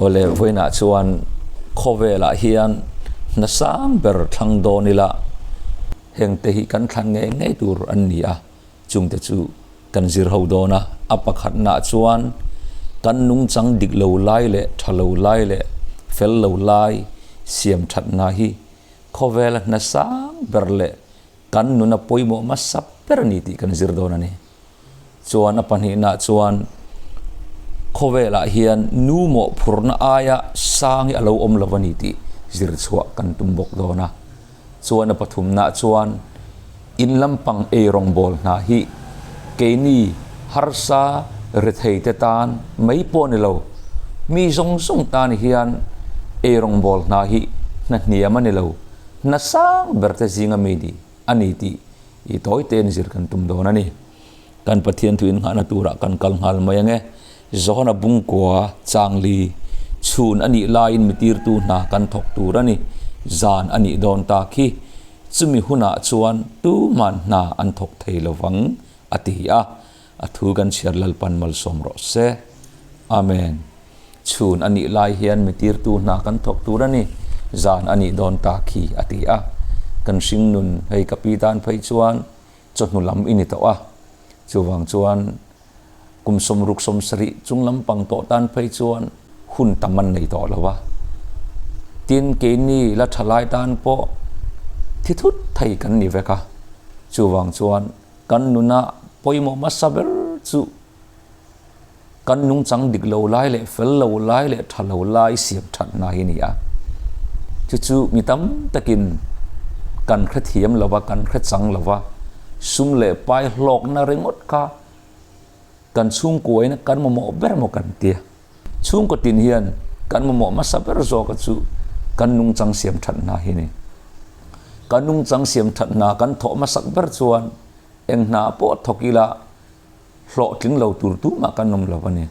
Awle, vawiinah chuan khawvelah hian hna sang ber thlang dawn ila hengte hi kan thlan ngei ngei tur an ni a, chungte chu kan zir ho dawn a. A pakhatnaah chuan kan nungchang dik lo lai leh tha lo lai leh fel lo lai siam thatna hi khawvela hna sang ber leh kan nuna pawimawh hmasa ber a ni tih kan zir dawn a ni. Chuan a pahnihnaah chuan khawvelah hian nu mawhphurhna aia sang hi a lo awm lo a ni tih zir chhuah kan tum bawk dawn a. Chuan a pathumnaah chuan in lampang ei rawngbâwl hna hi keini harsa retheite tan mai pawh ni lo, mi zawng zawng tan hian ei rawngbâwl hna hi hna hniam a ni lo, hna sang berte zinga mi ni a ni tih I tawi tein zir kan tum dawn a ni. Kan Pathian thu innghahna turah kan kal nghal mai ang e. Johana bungkua changli chhun a nih laiin mi tirtu hna kan thawk tur a ni. Zan a nih dawn ta khi. Chumi hunah chuan tuman hna an thawk thei lovang a ti a. A thu kan chhiar Lalpan malsawm rawh se. Amen. Chhun a nih lai hian mi tirtu hna kan thawk tur a ni, zan a nih dawn ta khi a ti a. Kan hring nun hei ka pi tan phei chuan chawhnu lam i ni tawh a, chuvang chuan kum sawmruk sawmsarih chung lampang tawh tan phei chuan hun tam an nei tawh lo a. Tin, keini la tha lai tan pawh thi thut thei kan ni vek a, chuvang chuan kan nuna pawimawh hmasa ber chu Kan nungchang dik lo lai leh fel lo lai leh tha lo lai siam thatna hi a ni a. Chu chu mi tam takin kan hrethiam lo va, kan hrechang lo va, sum leh pai hlawkna ringawt kha kan chhungkuaina kan mamawh ber maw kan tia. Chhungkaw tin hian kan mamawh hmasa ber zawka chu kan nungchang siam thatna hi a ni. Kan nungchang siam thatna kan thawh hmasak ber chuan eng hna pawh thawk ila, hlawhtling lo tur tumah kan awm lo a ni.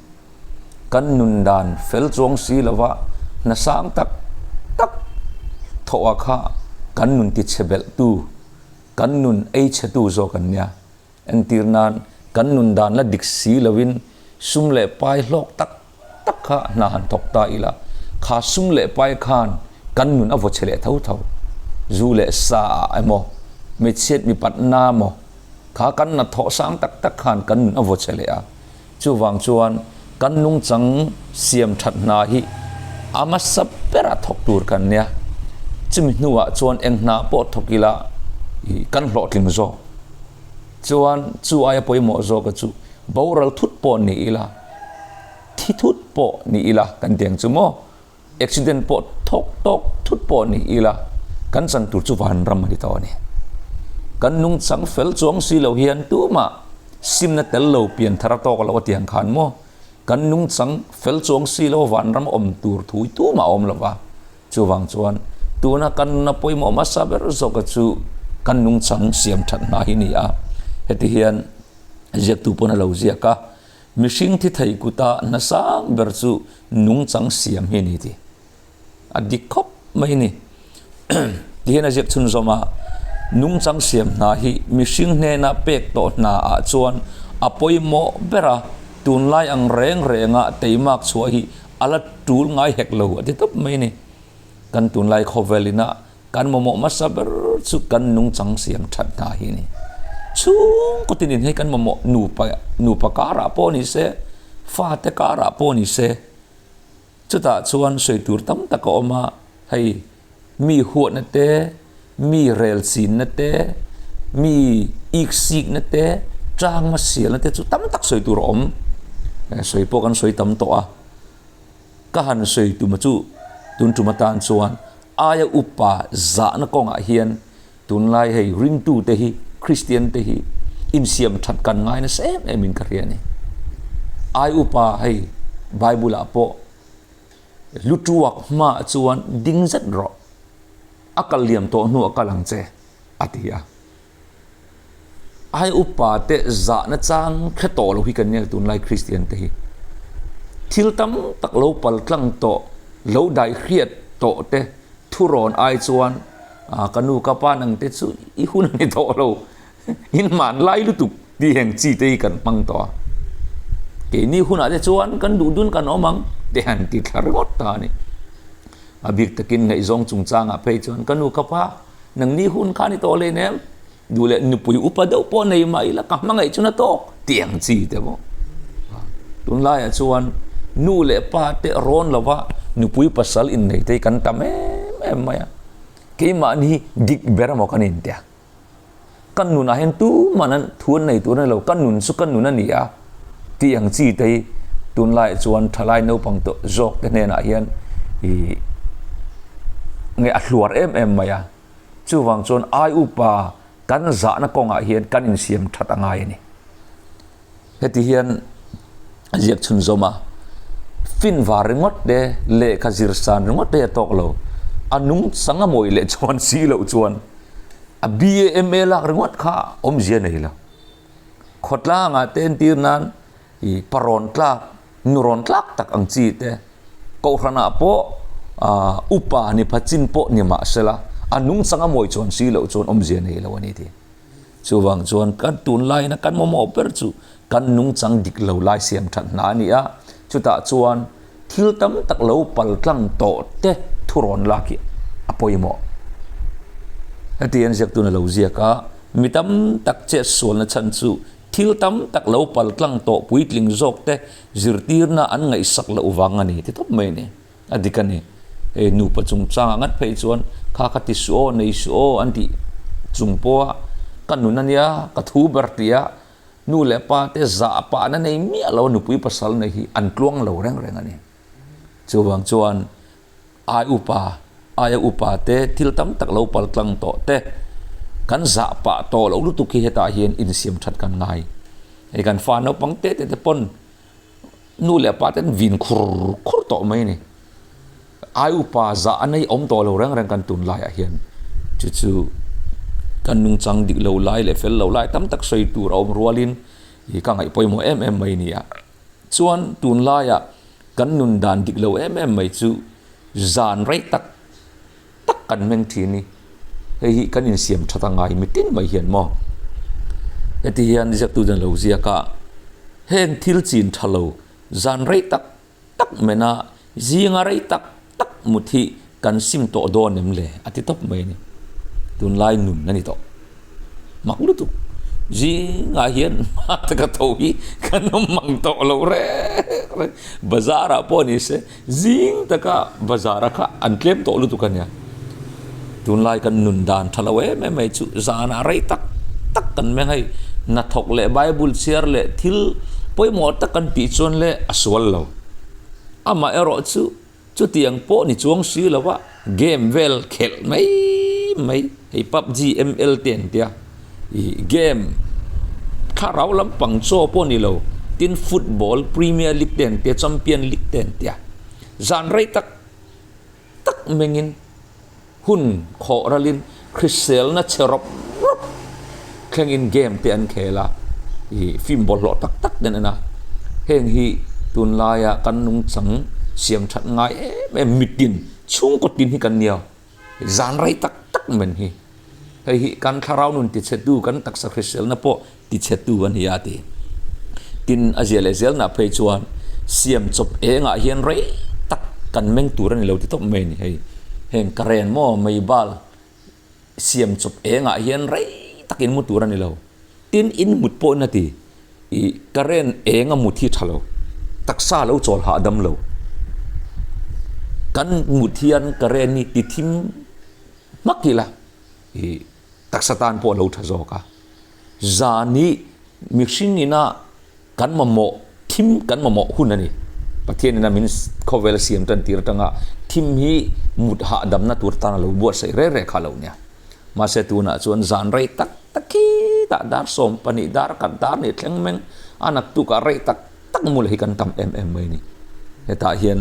Kan nun dan fel chuang si lova hna sang tak tak thawh a kha kan nun ti chhe belh tu, kan nun ei chhe tu zawk an nia. Entir nan kan nun dan la dik si lovin sum leh pai hlawk tak tak kha hna han thawk ta ila, kha sum leh pai khan kan nun a vaw chhe leh tho tho. Zu leh sa ah emaw, hmeichhiat mipat na maw, kha kan na thawh sang tak tak khan kan nun a vaw chhe leh a. Chuvang chuan kan nungchang siam that hna hi a hmasa bera thawk tur kan nia. Chumi hnuah chuan eng hna pawh thawk ila kan hlawhtling zawk. Chuan chu aia pawimawh zawka chu boral thut pawh ni ila, thi thut pawh ni ila kan ti ang chu maw? Accident pawh thawk tawk thut pawh ni ila kan chan tur chu vanram a ni tawh a ni. Kan nungchang fel chuang si lo hian tumah simna tel lo pian thar a tawk lo a ti ang khan maw? Kan nungchang fel chuang si lo vanram awm tur thu hi tumah a awm lo va. Chuvang chuan tuna kan nuna pawimawh hmasa ber zawka chu kan nungchang siam that hna hi a ni a. Heti hian ziaktu pawn a lo ziak a, Mihring thi thei kuta hna sang ber chu nungchang siam hi a ni tih a dik khawp mai a ni. Ti hian a ziak chhunzawm a, Nungchang siam hna hi mihring hnena pek tawh hna ah chuan a pawimawh ber a, tunlai ang reng renga teimak chhuah hi A la tul ngai hek lo a ti tawp mai a ni. Kan tunlai khawvel ina kan mamawh hmasa ber chu kan nungchang siam that hna hi a ni. Chhungkaw tin in hei kan mamawh nupa nupa karah pawh ni se, fate karah pawh ni se, chutah chuan sawi tur tam tak a awm a, hei mi huatna te, mi rel chinna te, mi iksikna te, tangma sialna te chu tam tak sawi tur a awm. Sawi pawh kan sawi tam tawh a, ka han sawi tuma chu tun tum atan chuan aia upa zahna kawngah hian tunlai hei ringtute hi Kristian te hi insiam that kan ngai nasa em em in ka hria a ni. Ai upa hei Bible ah pawh Lutuak hmaah chuan ding zet rawh, a kal liam tawh hnuah kal ang che, a ti a. Ai upa te zahna chang hre tawh lo hi kan nia tunlai Kristian te hi. Thil tam tak lo pal tlang tawh, lo dai hriat tawh te thurawn ai chuan ka nu ka pa nang te chu i hun a ni tawh lo, in hmanlai lutuk tih heng chi te hi kan hmang tawh a. Keini hunah te chuan kan duh dun kan awm ang. Te han ti thla ringawt ta a ni. A bik takin ngaihzawng chungchangah phei chuan ka nu ka pa, nangni hun kha ni tawh hle nem, duh leh nupui upa deuh pawh nei mah ila ka hmangaih chu na tawk tih ang chi te pawh. Tunlaiah chuan nu leh pa te rawn lova nupui pasal innei te hi kan tam em em mai a, keimahni hi dik ber emaw kan intia. Kan nunah hian tuman an thu an nei tur a ni lo, ka nun chu ka nun a ni a tih ang chi te hi tunlaiah chuan thalai naupang tawh zawk te hnenah hian ih nge a hluar em em mai a, chuvang chuan ai upa kan zahna kawngah hian kan insiam that a ngai a ni. Heti hian a ziak chhunzawm a, Finvar ringawt te, lehkha zir san ringawt te hi a tawk lo. A nungchang a mawih leh chuan si loh chuan a BAMA lak ringawt kha awmzia nei lo. Khawtlangah te entir nan ih parawn tlak, nurawn tlak tak ang chi te, kohhranah pawh upa ni pha chin pawh ni mah sela a nungchang a mawih chuan si loh chuan awmzia nei lo a ni tih. Chuvang chuan kan tunlaina kan mamawh ber chu kan nungchang dik lo lai siam that hna a ni a, chutah chuan thil tam tak lo pal tlang tawh te thurawn lak hi a pawimawh. Heti an ziaktun a lo ziak a, mi tam tak chet sualna chhan chu thil tam tak lo pal tlang tawh puitling zawk te zirtirna an ngaihsak loh vang a ni ti tawp mai a ni. A dik a ni. Hei nupa chungchangah ngat phei chuan kha ka ti suh aw, nei suh aw an tih chung pawha ka nun a nia, ka thu ber tia nu leh pa te zah pahna nei miah lo nupui pasal nei hi an tluang lo reng reng a ni. Chuvang chuan ai upa, aia upa te thil tam tak lo pal tlang tawh te kan zah pah tawh loh lutuk hi hetah hian insiam that kan ngai. Hei kan fa naupang te te te pawn Nu leh pa ten vin khur khur tawh mai a ni. Ai upa zah a nei awm tawh lo reng reng kan tun laiah hian chu chu kan nungchang dik lo lai leh fel lo lai tam tak sawi tur a awm rualin ih ka ngaih pawimawh em em mai a ni a. Chuan tun laiah kan nun dan dik lo em em mai chu zan rei tak tak kan meng thin i, hei hi kan insiam that a ngai mitin mai hian maw? Heti hian ziaktu chuan lo ziak a, heng thil chin tha lo zan rei tak tak mena zinga rei tak tak mut hi kan sim tawh dawn em le? a ti tawp mai a ni. Tunlai nun a ni tawh. Mak lutuk. Zingah hian hma taka tho hi kan awm mang tawh lo reng reng. Bazar ah pawh ni se zing taka bazar a kha an tlem tawh lutuk a nia. Tunlai kan nun dan tha lo em em mai chu zanah rei tak tak kan meng hei hnathawk leh bible chhiar leh thil pawimawh tak kan tih chuan le a sual lo. Amaherawh chu Chutiang pawh ni chuang si lo a, game vel khelh mai mai, hei pubg, ML te an tia, ih game thlarau lampang chaw pawh ni lo, tin football premier league te an tia, champion league te an tia, zan rei tak tak mengin Hun khawh ralin hriselna che rawp rawp thlengin game te an khel a, ih film bawlhhlawh tak tak te an en a. Heng hi tunlaia kan nungchang siam that ngai em em mitin chhungkaw tin hi kan nia, zan rei tak tak men hi. Hei hi kan thlarau nun tichhetu kan taksa hriselna pawh tichhetu a ni a ti. Tin, a zia leh zelna phei chuan siam chawp engah hian rei tak kan meng tur a ni lo ti tawp mai a ni hei. Heng karen maw meibal siam chawp engah hian rei tak in mu tur a ni lo. Tin, in mut pawhin a ti. Ih karen eng a mut hi tha lo. Taksa lo chawl hahdam lo. Kan mut hian karen hi ti thim hmak ila ih taksa tan pawh a lo tha zawk a. Zan hi mihring ina kan mamawh thim kan mamawh hun a ni. Pathian ina min khawvel siam tan tir atanga thim hi mut hahdamna tur tan a lo buatsaih reng reng kha a lo nia. Mahse tunah chuan zan rei tak tak khi tah dar 12 dar khat dar nih thleng meng a naktukah rei tak tak mul hi kan tam em em mai a ni. Hetah hian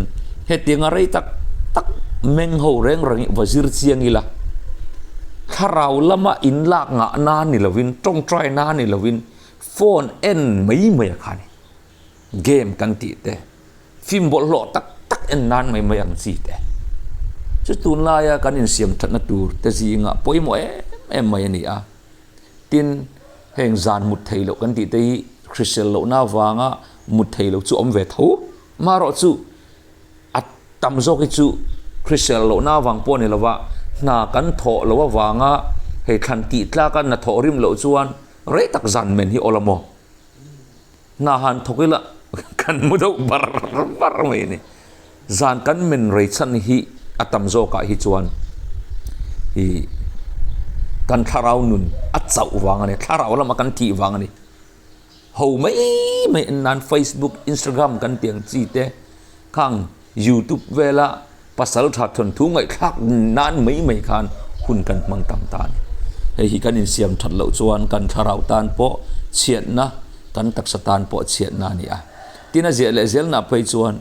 hetianga rei tak tak meng ho reng reng hi va zir chiang ila, thlarau lama inlak ngah na ni lovin, tawngtai na ni lovin phone en mai mai a kha a ni. Game kan tih te, film bawlhhlawh tak tak en nan mai mai ang chi te. Chu tunlaia kan insiam thatna tur te zingah pawimawh em em mai a ni a. Tin, heng zan mut thei loh kan tih te hi hrisel lohna avanga mut thei lo chu awm ve tho. Marawh chu Tam zawk hi chu hrisel lohna avang pawh a ni lova, hna kan thawh loh avanga hei thlan tih tlaka hna thawh rim loh chuan rei tak zan men hi awl a maw? Hna han thawk ila kan mu deuh bar bar mai a ni. Zan kan men rei chhan hi a tam zawkah hi chuan ih kan thlarau nun a chauh vang a ni, thlarau lama kan thih vang a ni. Ho mai mai en nan Facebook, Instagram kan tih ang chi te khang YouTube vela pasal tha thawnthu ngaihthlak nan mai mai khan hun kan hmang tam ta a ni. Hei hi kan insiam that loh chuan kan thlarau tan pawh chhiatna, kan taksa tan pawh chhiatna a ni a. Tin a ziah leh zelna phei chuan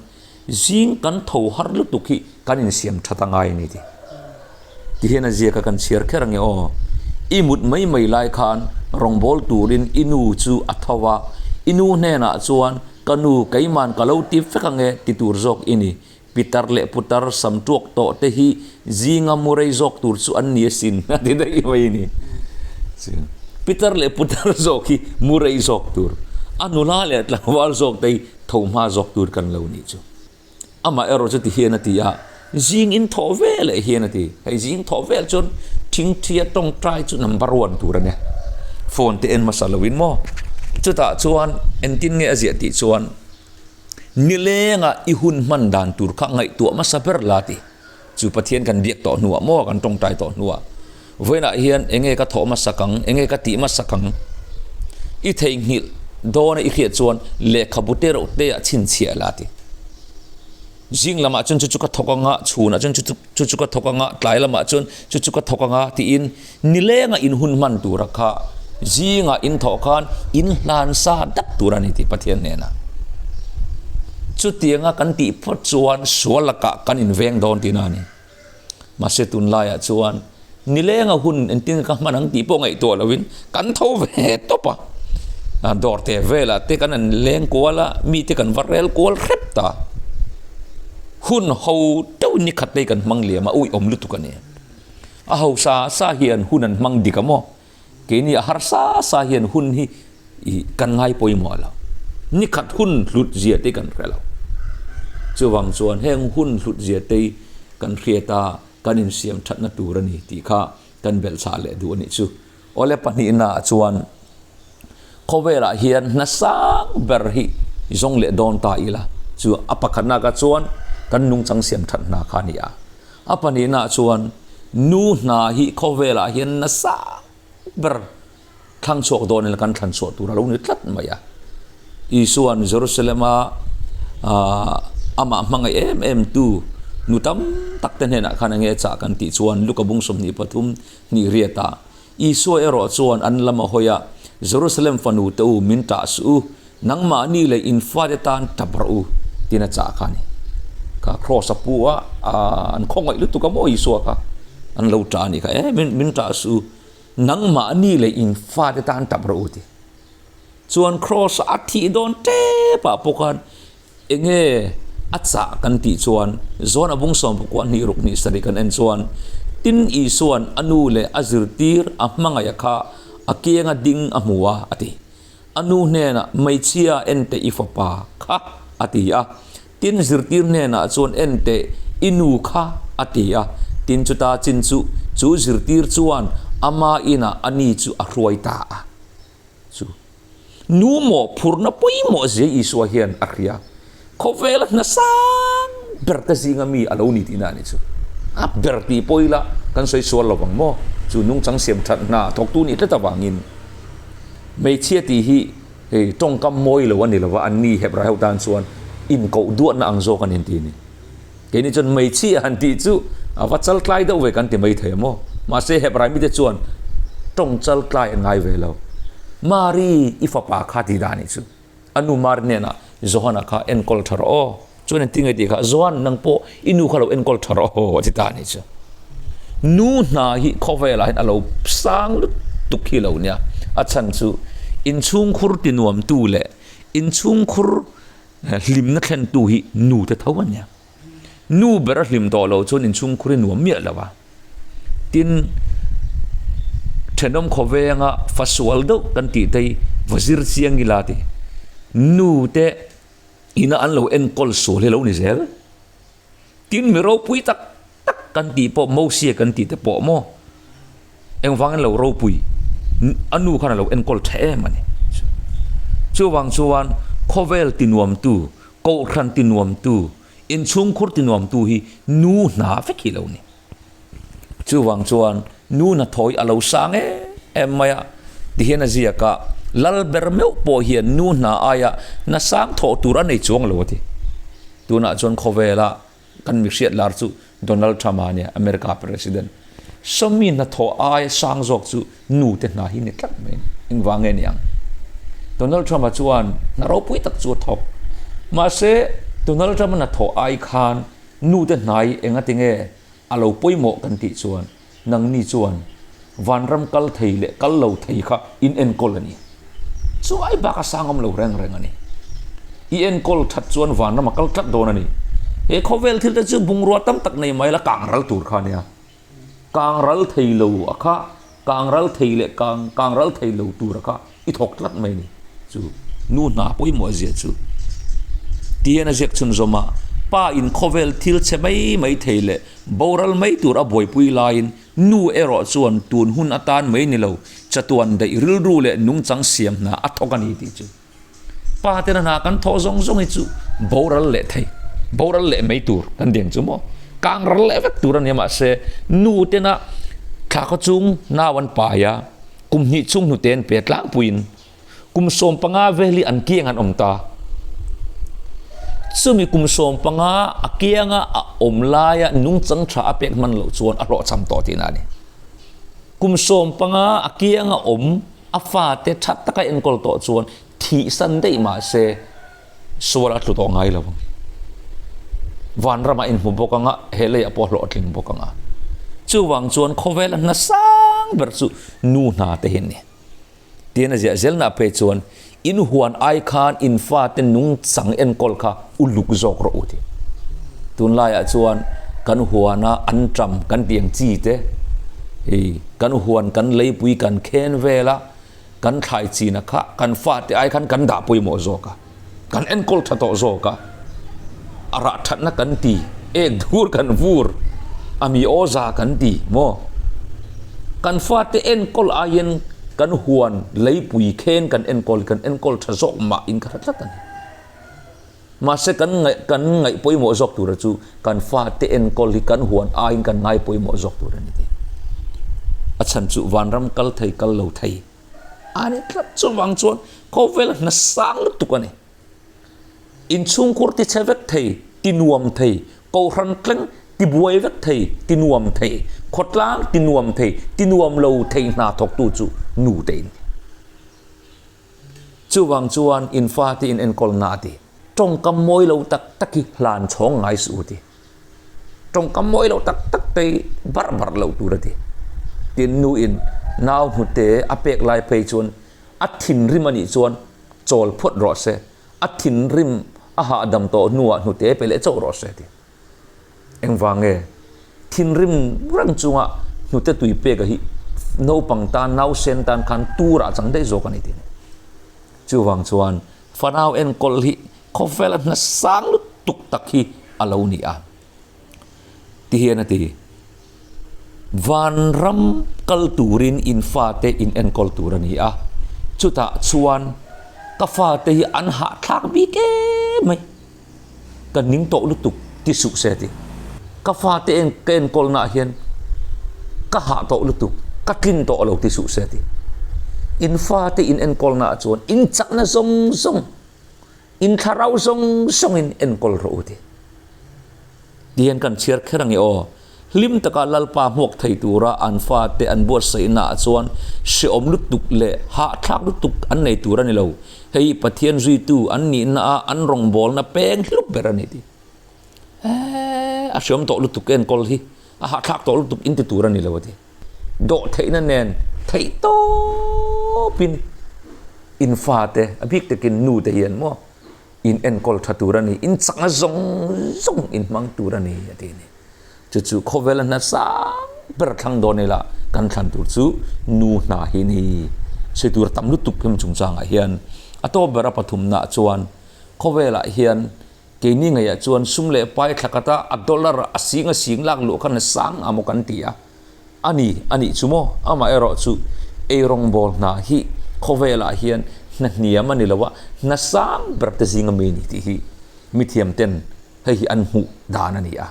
zing kan tho har lutuk hi kan insiam that a ngai a ni tih. Tihian a ziak a kan chhiar kher ange aw. I mut mai mai lai khan rawngbâwl turin i nu chu a tho a, i nu hnenah chuan ka nu keiman ka lo ti vek ange ti tur zawk i ni. Pitar leh putar sam tuak tawh te hi zinga mu rei zawk tur chu an ni asin a ti daih mai a ni. Pitar leh putar zawk hi mu rei zawk tur, a nula leh tlangval zawk te hi tho hma zawk tur kan lo nih chu. Amah erawh chu ti hian a ti a, zing in thawh ve leh hian a ti. Hei zing thawh vel chuan thingthia tawngtai chu number one tur a nia. Phone te en hmasa loin maw? Chutah chuan engtin nge a ziah tih chuan nilenga i hun hman dan tur kha ngaihtuah hmasa ber la ti. Chu Pathian kan biak tawh hnuah maw kan tawngtai tawh hnuah vawiinah hian enge ka thawh hmasak ang, enge ka tih hmasak ang i theihnghilh dawna i hriat chuan lehkhabu te reuh te ah chhinchhiah la ti. Zing lamah chuan chu chu ka thawk anga, chhunah chuan chu chu chu ka thawk anga, tlai lamah chuan chu chu ka thawk anga tiin Nilenga in hun hman tura kha zinga in thawh khan in hlan sa dap tur a ni tih Pathian hnenah. Chutianga kan tih phawt chuan sual lakah kan inveng dawn tihna a ni. Mahse tunlaiah chuan nilenga hun engtin ka hman ang tih pawh ngaihtuah loin kan tho ve tawp a. Dawr te velah te kan han leng kual a, mite kan va rel kual hrep ta. Hun ho deuhin nikhat te hi kan hmang liam a, uiawm lutuk a ni. A hausa sa hian hun an hmang dik a maw? Keini a harsa sa hian hun hi kan ngai pawimawh lo. Nikhat hun hlut zia te kan hre lo. Chuvang chuan heng hun hlut zia te kan hriat a, kan insiam thatna tur a ni tih kha kan belhchhah leh duh a nih chu. Awle pahnihnaah chuan khawvelah hian hna sang ber hi zawng leh dawn ta ila chu a pakhatna ka chuan kan nungchang siam that hna kha a ni a. A pahnihnaah chuan nu hna hi khawvelah hian nasa ber thlang chhuak dawn ila kan thlan chhuah tur a lo ni tlat mai a. Isua'n Jerusalem-a amah hmangaih em em tu nu tam tak te hnenah khan enge chah kan tih chuan Luka bung 23 hnih riatah Isua erawh chuan an lam a hawi a, Jerusalem fanu te u, min ṭah suh u, nangmahni leh in fate tan ṭap rawh u, tiin a chah kha a ni. Kha kraws a pu a, an khawngaih lutuk a maw Isua kha an lo ṭah a nih kha, e min ṭah suh u, nangmahni leh in fate tan ṭap rawh u ti. Chuan kraws a thih dawn ṭep ah pawh khan Enge a chah kan tih chuan John a bung 19 hnih ruk hnih sarih kan en chuan tin Isua'n a nu leh a zirtir a hmangaih a kha a kianga ding a hmu a a ti. A nu hnenah hmeichhia en teh i fapa kha a ti a. Tin zirtir hnenah chuan en teh i nu kha a ti a. Tin chuta chin chu chu zirtir chuan ama inah a ni chu a hruai ta a. Chu nu mawhphurhna pawimawh zia Isua hian a hria. Khawvela hna sang ber te zinga mi a lo ni tihna a ni chu. A ber tih pawh ila kan sawi sual lo vang maw? Chu nungchang siam that hna thawktu nih tlat avangin hmeichhia tih hi hei tawngkam mawi lo a ni lova, anni Hebrai ho tan chuan inkoh duatna ang zawk a ni an ti a ni. Keini chuan hmeichhia han tih chu a va chaltlai deuh ve kan ti mai thei a maw? Mahse Hebrai mite chuan tawng chaltlai an ngai ve lo. Mari i fapa kha tih dan nih chu. A nu Mari hnenah Johana kha enkawl tha rawh aw. Chuan engtin nge tih kha Johan nang pawh i nu kha lo enkawl tha rawh aw a ti ta nih chu. Nu hna hi khawvelah hian a lo sang lutuk hi lo nia. A chhan chu inchhungkhur tinuamtu leh inchhungkhur Hlimna thlentu hi nu te tho a nia. Nu ber a hlim tawh lo chuan inchhungkhur hi nuam miah lo a. Tin, thenawm khawvenga fa sual deuh kan tih te hi va zir chiang ila ti. Nu te ina an lo enkawl sual hi lo ni zel. Tin, mi ropui tak tak kan tih pawh Mosia kan tih te pawh maw engvangin lo ropui a nu khan a lo enkawl tha em a ni. Chuvang chuan khawvel tinuamtu, kohhran tinuamtu, inchhungkhur tinuamtu hi nu hna vek hi lo ni. Chuvang chuan nu hnathawi a lo sang em em mai a, tihian a ziak a, Lal ber meuh pawh hian nu hna aia hna sang thawh tur a nei chuang lo a ti. Tunah chuan khawvela kan mi hriat lar chu Donald Trump a nia, America President. Sawmi hnathawh aia sang zawk chu nu te hna hi ni tlat mai a ni. Engvang nge ni ang? Donald Trump a chuan hna ropui tak chu a thawk. Mahse, Donald Trump a hnathawh ai khan Nu te hnai engati nge a lo pawimawh kan tih chuan nangni chuan vanram kal thei leh kal lo thei kha in enkawl a ni. Chu ai bak a sang awm lo reng reng a ni. I enkawl that chuan vanram a kal tlat dawn a ni. He khawvel thil te chu bungrua tam tak nei mai la kang ral tur kha a nia. Kang ral thei lo a kha, kang ral thei leh kang kang ral thei lo tur a kha i thawk tlat mai a ni. Chu nu hna pawimawh zia chu tihian a ziak chhunzawm a, pa in khawvel thil chhe mai mai thei leh boral mai tur a buaipui laiin nu erawh chuan tun hun atan mai ni lo, chatuan daih rilru leh nungchang siam hna a thawk a ni tih chu. Pa tena hna kan thawh zawng zawng hi chu boral leh thei, boral leh mai tur kan deng chu maw? Kang ral leh vek tur a nia mahse nu tena thla khaw chung nau an pai a, kum hnih chung hnute an pe tlangpuiin kum 15 vel hi an kiang an awm ta. Chumi kum 15 a kianga a awm laia nungchang tha a pek hman loh chuan a hlawhchham tawh tihna a ni. Kum 15 a kianga awm A fate tha taka enkawl tawh chuan thihsan daih mah se sual a tlu tawh ngai lo ang. Vanramah inhmu bawk ang a, he leiah pawh hlawhtling bawk ang a. Chuvang chuan khawvela hna sang ber chu nu hna te hi an ni. Tian a ziah zelna phei chuan in huan ai khan in fate nungchang enkawl kha uluk zawk rawh u ti. Tunlaiah chuan kan huana an ṭam kan tih ang chi te, hei kan huan kan leipui kan khen vel a, kan thlai china kha kan fate ai khan kan dah pawimawh zawk a, kan enkawl tha tawh zawk a, a rah thatna kan ti, ek dur kan vur, a mi aw za kan ti maw? Kan fate enkawl aiin kan huan leipui khen kan enkawl kan enkawl tha zawk mah in ka hre tlat a ni. Mahse kan ngaih kan ngaih pawimawh zawk tura chu kan fate enkawl hi kan huan aiin kan ngai pawimawh zawk tur a ni tih. A chhan chu vanram kal thei kal lo thei a ni tlat. Chuvang chuan khawvel hna sang lutuk a ni. Inchhungkhur ti chhe vek thei, ti nuam thei, kohhran tleng ti buai vek thei, ti nuam thei, khawtlang ti nuam thei, ti nuam lo thei hna thawktu chu nu te in ni. Chuvang chuan in fate in enkawl na a ti. Tawngkam mawi lo tak tak hi hlan chhawng ngai suh u ti. Tawngkam mawi lo tak tak te hi barh barh loh tur a ti. Tin nu in nau hnute a pek lai phei chuan a thinrim a nih chuan chawl phawt rawh se, a thinrim a hahdam tawh hnuah hnute pe leh chauh rawh se a ti. Engvang nge? Thinrim reng chunga hnute tui peka hi naupang tan, nausen tan khan turah chang daih zawk a ni tih. Chuvang chuan fanau enkawl hi khawvela hna sang lutuk tak hi a lo ni a. Tihian a ti, Vanram kal turin in fate in enkawl tur a ni a, chutah chuan ka fate hi an hahthlak bik em mai. Ka ning tawh lutuk ti suh se ti. Ka fate en ka enkawlnaah hian ka hah tawh lutuk, ka tlin tawh lo ti suh se ti. In fate in enkawlnaah chuan in chakna zawng zawng, in thlarau zawng zawngin enkawl rawh u ti. Tihian kan chhiar kher ang i aw. Hlim taka Lalpa hmuak thei tura an fate an buatsaihnaah chuan hrehawm lutuk leh hahthlak lutuk an nei tur a ni lo. Hei hi Pathian zuitu an nihnaah an rawngbawlna peng hlup ber a ni tih. Eeh, a hrehawm tawh lutuk enkawl hi a hahthlak tawh lutuk in ti tur a ni lo a ti. Dawhtheihna nen theih tawpin in fate, a bik takin nute hian maw, in enkawl tha tur a ni, in chakna zawng zawng in hmang tur a ni a ti a ni. Chu chu khawvela hna sang ber thlang dawn ila kan thlan tur chu nu hna hi ni. Sawi tur tam lutuk hemi chungchangah hian a tawp bera pathumnaah chuan khawvelah hian Keini ngaihah chuan sum leh pai thla khat a, a dollar a sing a sing lak luh khan a sang a maw kan ti a. A ni, a nih chu maw? Amaherawhchu, eirawngbawl hna hi khawvelah hian hna hniam a ni lo a, hna sang ber te zinga mi a ni tih hi mithiamten hei hi an hmuh dan a ni a.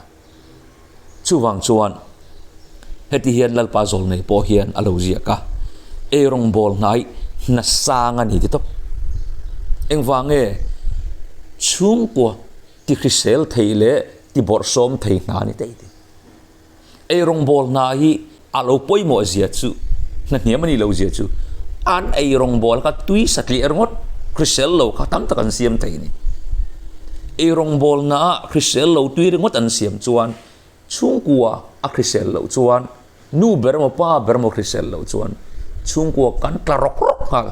Chuvang chuan heti hian Lalpa Zawlnei pawh hian a lo ziak a, eirawngbawl hna hi hna sang a ni ti tawp. Engvang nge chhungkua ti hrisel thei leh ti bawrhsawm thei hna a ni daih ti. Eirawngbawl hna hi a lo pawimawh zia chu, hna hniam a nih loh zia chu an eirawngbawl kha tui satliah ringawt hrisel lo kha tam tak an siam thei a ni. Eirawngbawl hnaah hrisel lo tui ringawt an siam chuan chhungkua a hrisel loh chuan nu ber emaw pa ber emaw hrisel loh chuan chhungkua kan tla rawk rawk nghal.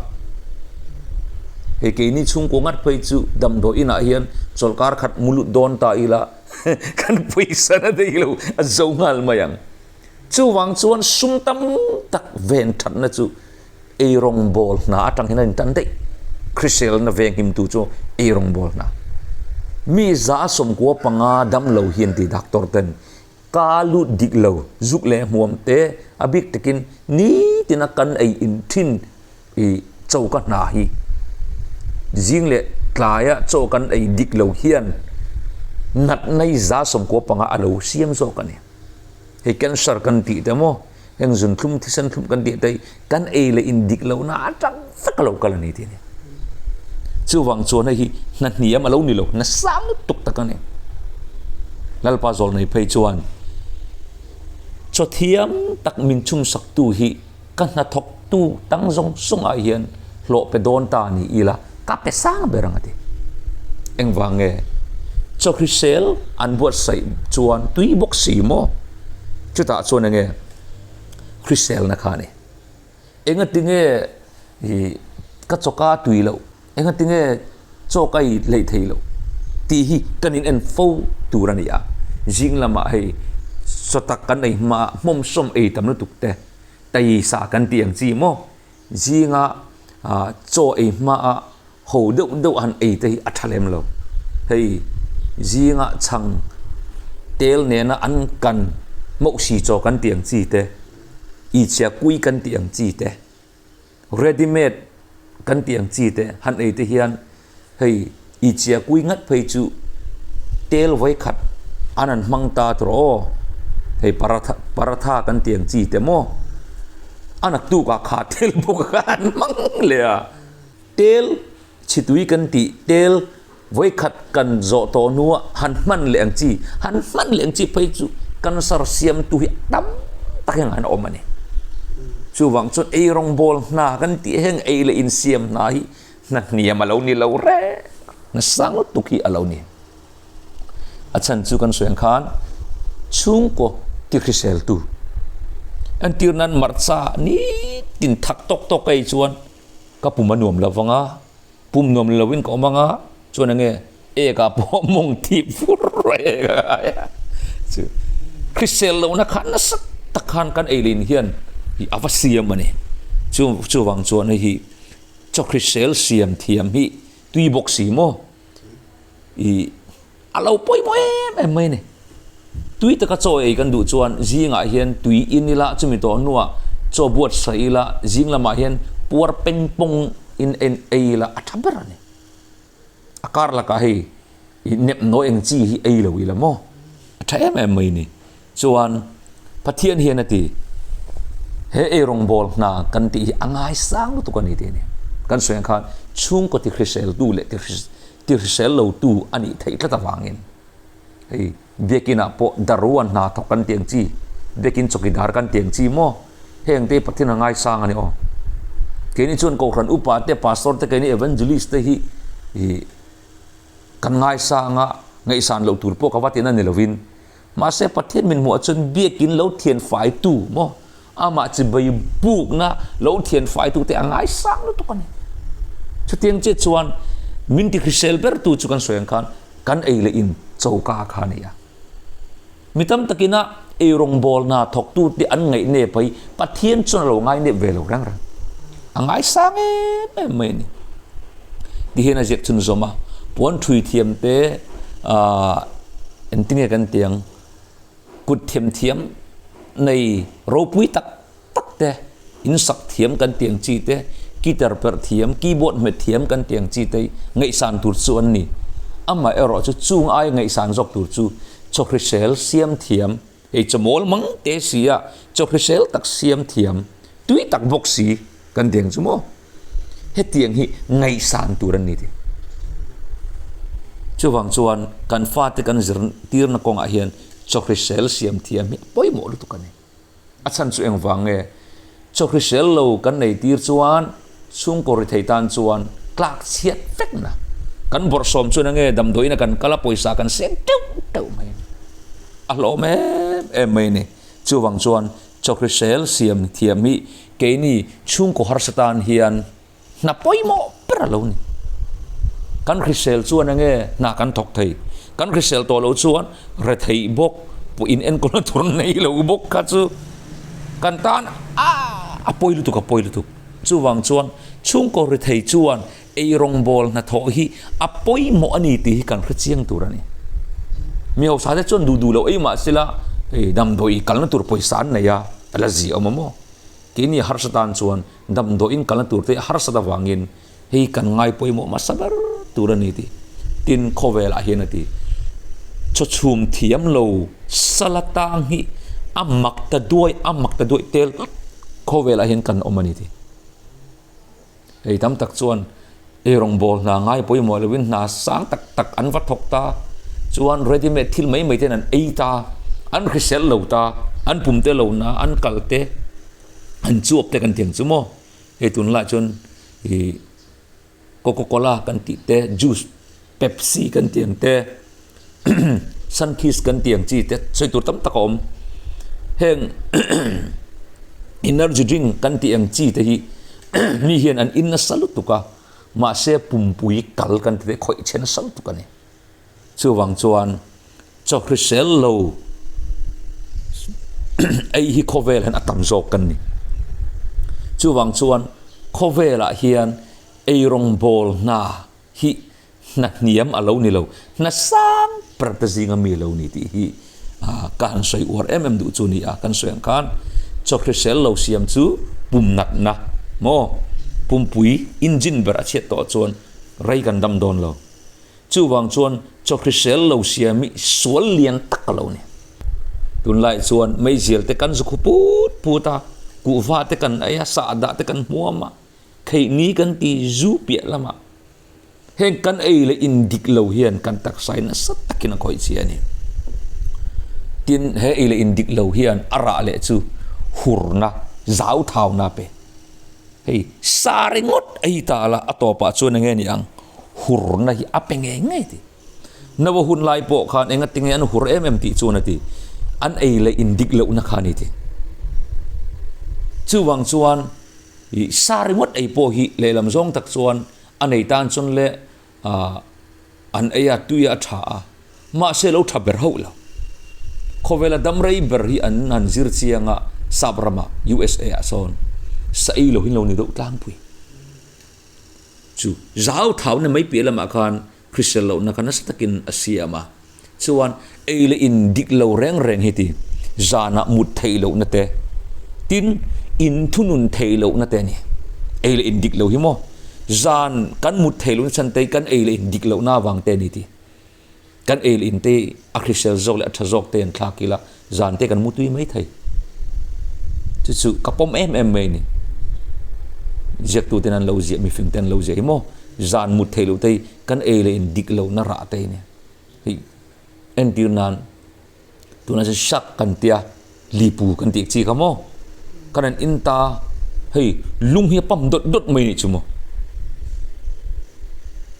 Hei keini chhungkua ngat phei chu damdawi inah hian chawlhkar khat mu lut dawn ta ila kan pawisa na daih lo a zo nghal mai ang. Chuvang chuan sum tam tak ven thatna chu eirawngbawl hna atang hian a intan daih. Hriselna venghimtu chu eirawngbawl hna. Mi 195 damlo hi an ti doctor ten ka lut dik lo zuk leh hmuam te a bik takin nitina kan ei in thin i choka hna hi zing leh tlaia chaw kan ei dik lo hian natna hi 95 a lo siam zawk a ni. Hei cancer kan tih te maw, heng zunthlum thisen thlum kan tih te hi kan ei leh in dik lohna atang vek a lo kal a ni tih a ni. Chuvang chuan hei hi hna hniam a lo ni lo, hna sang lutuk tak a ni. Lalpa Zawlnei phei chuan chaw thiam tak min chhumsaktu hi Ka hnathawktu tang zawng zawngah hian hlawh pe dawn ta ni ila ka pe sang ber ang a ti. Engvang nge? Chaw hrisel an buatsaih chuan tui bawk si maw? Chutah chuan enge hriselna kha a ni. Engatinge i ka chawka tui loh, engatinge chaw ka i hleih thei loh tih hi kan in en fo tur a ni a. Zing lamah hei chaw tak kan ei hma hmawmsawm ei tam lutuk te. Tai sa kan tih ang chi maw? Zinga chaw ei hmaa ho deuh deuh han ei te hi a tha lem lo. Hei zinga chhang tel nena an kan mauhsi chaw kan tih ang chi te, ichhia kui kan tih ang chi te, ready made kan tih ang chi te han ei te hian hei i chia kui ngat phei chu tel vawi khat an han hmang ta tur aw hei paratha paratha kan tih ang chi te maw a naktuk ah kha tel bawk kha an hmang leh a tel chhitui kan tih tel vawi khat kan zawh tawh hnua han hman leh ang chi han hman leh ang chi phei chu cancer siamtu hi a tam tak hian an awm a ni chuvang chuan ei rawngbawl hna kan tih heng ei leh insiam hna hi Hna hniam a lo ni lo reng, hna sang lutuk hi a lo ni. A chhan chu kan sawi ang khan chhungkaw ti hriseltu entir nan marcha nitin thak tawk tawk ka ei chuan ka pum a nuam lo vang a, pum nuam lo in ka awm ang a, chuan enge ek ah pawh mawng thip fur ek a ngai a, chu hrisel lohna kha nasa tak khan kan ei lin hian a va siam a ni. Chu chuvang chuan hei hi. Chaw hrisel siam thiam hi tui bawk si maw? I a lo pawimawh em em mai a ni. Tui taka chaw ei kan duh chuan zingah hian tui in ila chumi tawh hnuah chaw buatsaih ila zing lamah hian puar peng pawng in en ei ila a tha ber a ni. A kar lakah hei i nep nawi ang chi hi ei lo ila maw? A tha em em mai a ni. Chuan Pathian hian a ti, He eirawngbawl hna kan tih hi a ngaisang lutuk a ni tih a ni. Kan sawi ang khan chhungkaw ti hriseltu leh ti hrisel lotu a nih theih tlat avangin hei biakinah pawh darua hna thawk kan tih ang chi, biakin chawkidar kan tih ang chi maw? Heng te hi Pathian a ngaisang a ni aw. Keini chuan Kohhran upa te, Pastor te, keini Evangelist te hi kan ngaisang a, ngaihsan loh tur pawh ka va tihna ni lovin Mahse Pathian min hmuh ah chuan biakin lo thian faitu maw amah chibai bukna lo thian faitu te a ngaisang lutuk a ni. Chutiang chiah chuan min ti hrisel ber tu chu kan sawi ang khan kan ei leh in choka kha a ni a. Mi tam takin a eirawngbawlna thawktu te an ngaih nep hi Pathian chuan a lo ngai nep ve lo reng reng. A ngaisang em em mai a ni. Tihian a ziak chhunzawm a, puan thui thiam te. Aaa engtinge kan tih ang kut themthiam nei ropui tak tak te in sak thiam kan tih ang chi te guitar perh thiam keyboard hmet thiam kan tih ang chi te hi ngaihsan tur chu an ni. Amaherawh chu chung aia ngaihsan zawk tur chu chaw hrisel siam thiam hei chaw mawl mang te si a chaw hrisel tak siam thiam tui tak bawk si kan tih ang chu maw. Hetiang hi ngaihsan tur an ni tih. Chuvang chuan kan fate kan zirtirna kawngah hian chawhrisel siam thiam hi a pawimawh lutuk a ni. A chhan chu engvang nge? Chawhrisel lo kan nei tir chuan chhungkaw ri thei tan chuan tlak chhiat vekna kan bawrhsawm chuan enge damdawiin a kan kal a pawisa kan seng teuh teuh mai a ni. A hlawm em em mai a ni. Chuvang chuan Chawhrisel siam thiam hi keini chhungkaw harsa tan hian hna pawimawh ber a lo ni. Kan hrisel chuan enge hna kan thawk thei, kan hrisel tawh loh chuan retheih bawk, pawh in enkawlna tur nei lo bawk kha chu kan tan a pawi lutuk a pawi lutuk. Chuvang chuan chhungkaw rethei chuan Ei rawngbâwl hnathawh hi a pawimawh a ni tih hi kan hre chiang tur a ni. Mi hausa te chuan duh duh lo ei mah sela hei damdawi kalna tur pawisa an nei a, a la zia awm a maw? Keini harsa tan chuan damdawiin kalna tur te harsat avangin hei kan ngai pawimawh hmasa ber tur a ni tih tin khawvelah hian a ti. Chawchhum thiam lo sala tang hi a mak ta duai a mak ta duai tel khawvelah hian kan awm a ni tih. Hei tam tak chuan ei rawngbâwl hna ngai pawimawh lovin hna sang tak tak an va thawk ta, chuan ready made thil mai mai ten an ei ta, an hrisel lo ta, an pum te lo na, an kal te, an chuap te kan ti ang chu maw. Hei tunlaiah chuan ih coca cola kan tih te, juice pepsi kan tih ang te, Sunkist kan tih ang chi te sawi tur tam tak a awm. Heng energy drink kan tih ang chi te hi mi hian an in nasa lutuk a, mahse pumpui kal kan ti te khawih chhe nasa lutuk a ni. Chuvang chuan chaw hrisel lo ei hi khawvel hian a tam zawk kan ni. Chuvang chuan khawvelah hian eirawngbawl hna hi Hna hniam a lo ni lo, hna sang ber te zinga mi lo ni tih hi ka han sawi uar em em duh chu ni a, kan sawi ang khan chaw hrisel lo siam chu pum natna maw pumpui engine ber a chhiat tawh chuan rei kan dam dawn lo. Chuvang chuan chaw hrisel lo siam hi sual lian tak a lo ni. Tunlai chuan meizial te kan zu khu put put a, kuhva te kan ei a, sahdah te kan hmuam a, theihni kan ti zu piah lamah Heng kan ei leh in dik lo hian kan taksa hi nasa takin a khawih chi a ni. Tin, he ei leh in dik lo hian a rah leh chu hurna, zauthauna a pe. Hei, sa ringawt ei ta la a tawpah chuan enge ni ang? Hurna hi a pe ngei ngei ti. Noa hun lai pawh khan engatinge an hur em em tih chuan a ti. An ei leh in dik lohna kha a ni ti. Chuvang chuan sa ringawt ei pawh hi lehlam zawng tak chuan A nei tan chuan le ah an ei a, tui a tha a, mahse lo tha ber hauh lo. Khawvela dam rei ber hi an han zir chiang a, sap ramah USA ah sawn sa ei lo hi an lo ni deuh tlangpui. Chu zau thauna mai piah lamah khan hrisel lohna kha nasa takin a siam a, chuan ei leh in dik lo reng reng hi ti zanah mut theih lohna te, tin in thunun theih lohna te a ni. Ei leh in dik lo hi maw zan kan mut theih lohna chhan te hi kan ei leh in dik lohna avang te a ni ti. Kan ei leh in te a hrisel zawk leh a tha zawk te an thlak ila zan te kan mu tui mai thei. Chu chu ka pawm em em mai a ni. Ziaktu ten an lo ziah, mifing ten an lo ziah hi maw zan mut theih loh te hi kan ei leh in dik lohna rah te a ni. Hei entir nan tunah chuan shark kan tia lipu kan tih chi kha maw kan han in ta hei lung hi a pump dawt dawt mai nih chu maw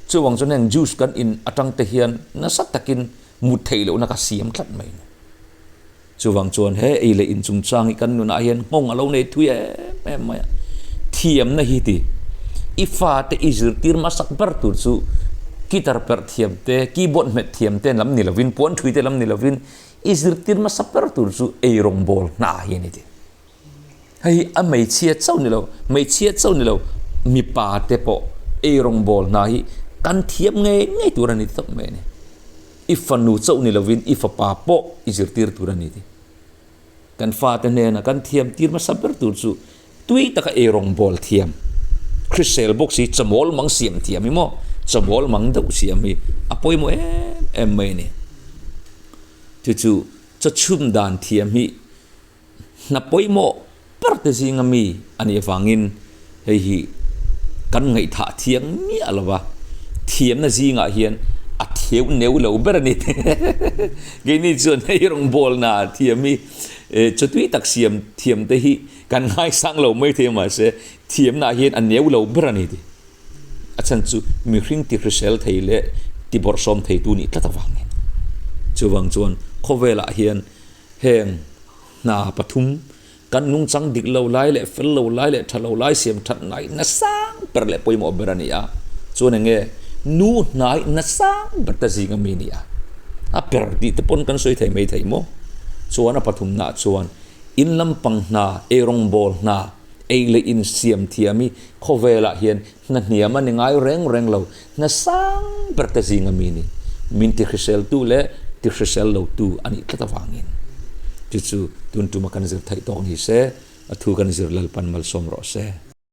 chuvang chuan heng juice kan in atang te hian nasa takin mut theih lohna ka siam tlat mai a ni. Chuvang chuan he ei leh in chungchang hi kan nunah hian nghawng a lo nei thui em em mai a. Thiamna hi ti, i fate i zirtir hmasak ber tur chu guitar perh thiam te, keyboard hmet thiam te lam ni lovin, puan thui te lam ni lovin, i zirtir hmasa ber tur chu ei rawngbâwl hna hi a ni ti. Hei hi a hmeichhia chauh ni lo, hmeichhia chauh ni lo, mipa te pawh ei rawngbâwl hna hi kan thiam ngei ngei tur a ni tawp mai a ni. I fanu chauh ni lovin i fapa pawh i zirtir tur a ni tih. Kan fate hnena kan thiam tir hmasa ber tur chu tui taka eirawngbawl thiam, hrisel bawk si, chawmawl mang siam thiam hi maw, chawmawl mang deuh siam hi a pawimawh em em mai a ni. Chu chu chawchhum dan thiam hi Hna pawimawh ber te zinga mi a nih avangin hei hi kan ngaihthah thiang miah lo va, thiamna zingah hian a theu neu lo ber a ni. Keini chuan hei rawngbawlna thiam hi chawtui tak siam thiam te hi kan ngaisang lo mai thei mahse thiamna ah hian a neu lo ber a ni tih. A chhan chu mihring ti hrisel thei leh ti bawrhsawm theitu nih tlat avangin. Chuvang chuan khawvelah hian Heng hna pathum, kan nungchang dik lo lai leh fel lo lai leh tha lo lai siam that ngaihna sang ber leh pawimawh ber a ni a. Chuan eng nge nu hnaihna sang ber te zinga mi ni a? A per tih te pawn kan sawi thei mai thei maw? Chuan a pathumnaah chuan in lampang hna, eirawngbawl hna, ei leh in siam thiam hi khawvelah hian Hna hniam a ni ngai reng reng lo, hna sang ber te zinga mi ni, min ti hriseltu leh ti hrisel lotu a nih tlat avangin. Chu chu tun tuma kan zir theih tawk ni se, a thu kan zir Lalpan malsawm rawh se.